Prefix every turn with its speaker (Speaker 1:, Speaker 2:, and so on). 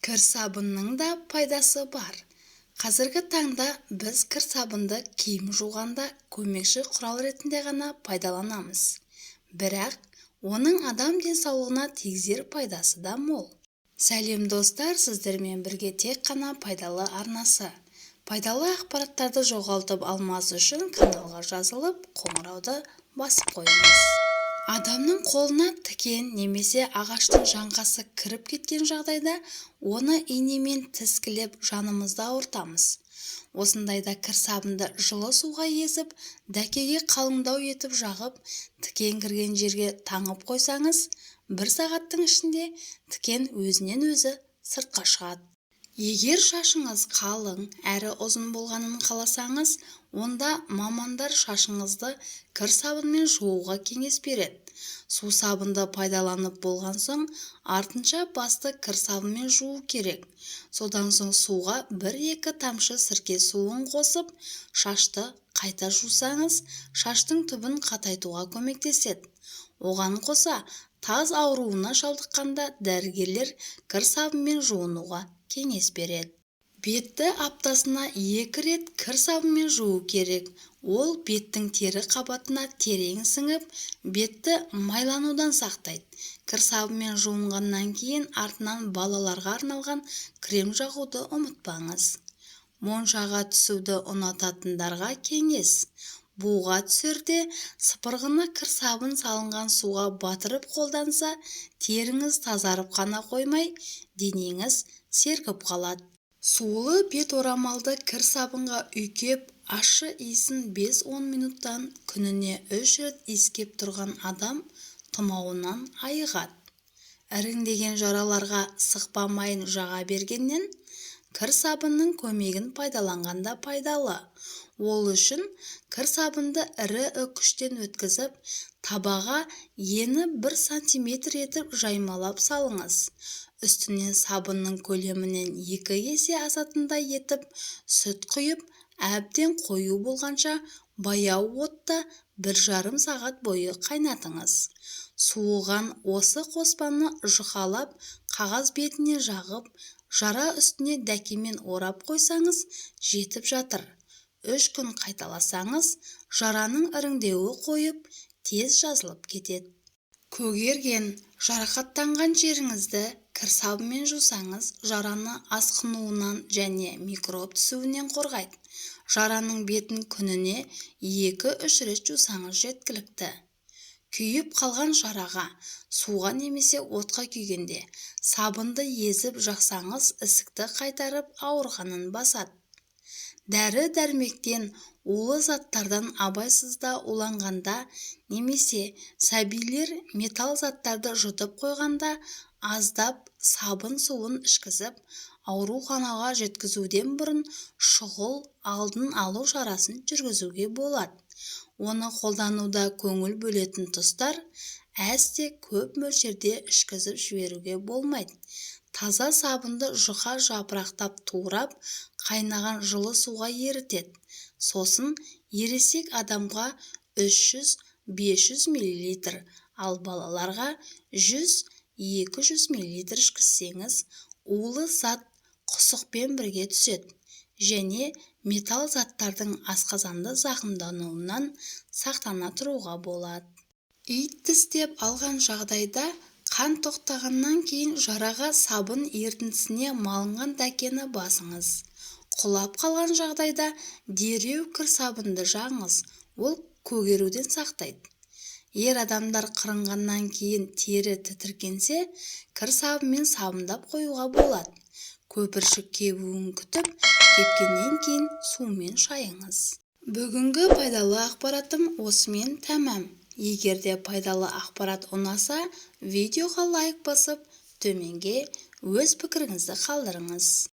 Speaker 1: Кір сабынның да пайдасы бар. Қазіргі таңда біз кір сабынды киім жуғанда көмекші құрал ретінде ғана пайдаланамыз. Бірақ оның адам денсаулығына тигізер пайдасы да мол. Сәлем, достар! Сіздермен бірге тек қана пайдалы арнасы. Пайдалы ақпараттарды жоғалтып алмас үшін каналға жазылып, қоңырауды басып қойыңыз. Адамның қолына тікен немесе ағаштың жаңқасы кіріп кеткен жағдайда оны инемен тіскілеп, жанымызды ауыртамыз. Осындайда кір сабынды жылы суға езіп, дәкеге қалыңдау етіп жағып, тікен кірген жерге таңып қойсаңыз, бір сағаттың ішінде тікен өзінен өзі сыртқа шығады. Егер шашыңыз қалың әрі ұзын болғанын қаласаңыз, онда мамандар шашыңызды кір сабынмен жууға кеңес береді. Сусабынды пайдаланып болған соң, артынша басты кір сабынмен жуу керек. Содан соң суға бір-екі тамшы сірке суын қосып, шашты қайта жусаңыз, шаштың түбін қатайтуға көмектеседі. Оған қоса, таз ауруына шалдыққанда дәрігерлер кір сабынмен жуынуға кеңес береді. Бетті аптасына екі рет кір сабынмен жуу керек. Ол беттің тері қабатына терең сіңіп, бетті майланудан сақтайды. Кір сабынмен жуынғаннан кейін артынан балаларға арналған крем жағуды ұмытпаңыз. Моншаға түсуді ұнататындарға кеңес: буға түсерде сыпырғыны кір сабын салынған суға батырып қолданса, теріңіз тазарып қана қоймай, денеңіз сергіп қалады. Сулы бет орамалды кір сабынға үйкеп, ащы иісін 5-10 минуттан күніне үш рет иіскеп тұрған адам тұмауынан айығады. Іріңдеген жараларға сықпа майын жаға бергеннен, кір сабынның көмегін пайдаланған да пайдалы. Ол үшін кір сабынды ірі үккіштен өткізіп, табаға ені 1 сантиметр етіп жаймалап салыңыз. Үстінен сабынның көлемінен екі есе асатындай етіп сүт құйып, әбден қою болғанша баяу отта 1,5 сағат бойы қайнатыңыз. Суыған осы қоспаны жұқалап қағаз бетіне жағып, жара үстіне дәкемен орап қойсаңыз, жетіп жатыр. 3 күн қайталасаңыз, жараның іріңдеуі қойып, тез жазылып кетеді. Көгерген, жарақаттанған жеріңізді кір сабынмен жусаңыз, жараны асқынуынан және микроб түсуінен қорғайды. Жараның бетін күніне екі-үш рет жусаңыз, жеткілікті. Күйіп қалған жараға суға немесе отқа күйгенде сабынды езіп жақсаңыз, ісікті қайтарып, ауырғанын басады. Дәрі-дәрмектен, улы заттардан абайсызда уланғанда немесе сәбилер металл заттарды жұтып қойғанда аздап сабын суын ішкізіп, ауруханаға жеткізуден бұрын шұғыл алдын алу шарасын жүргізуге болады. Оны қолдануда көңіл бөлетін тұстар: әсте көп мөлшерде ішкізіп жіберуге болмайды. Таза сабынды жұқа жапырақтап турап, қайнаған жылы суға ерітеді. Сосын ересек адамға 300-500 мл, ал балаларға 100-200 мл ішкізсеңіз, улы зат құсықпен бірге түседі және металл заттардың асқазанды зақымдануынан сақтана тұруға болады. Ит тістеп алған жағдайда қан тоқтағаннан кейін жараға сабын ерітіндісіне малынған дәкені басыңыз. Құлап қалған жағдайда дереу кір сабынды жағыңыз, ол көгеруден сақтайды. Ер адамдар қырынғаннан кейін тері тітіркенсе, кір сабынмен сабындап қоюға болады. Көпіршік кебуін күтіп, кепкеннен кейін сумен шайыңыз. Бүгінгі пайдалы ақпаратым осымен тәмам. Егер де пайдалы ақпарат ұнаса, видеоға лайк басып, төменге өз пікіріңізді қалдырыңыз.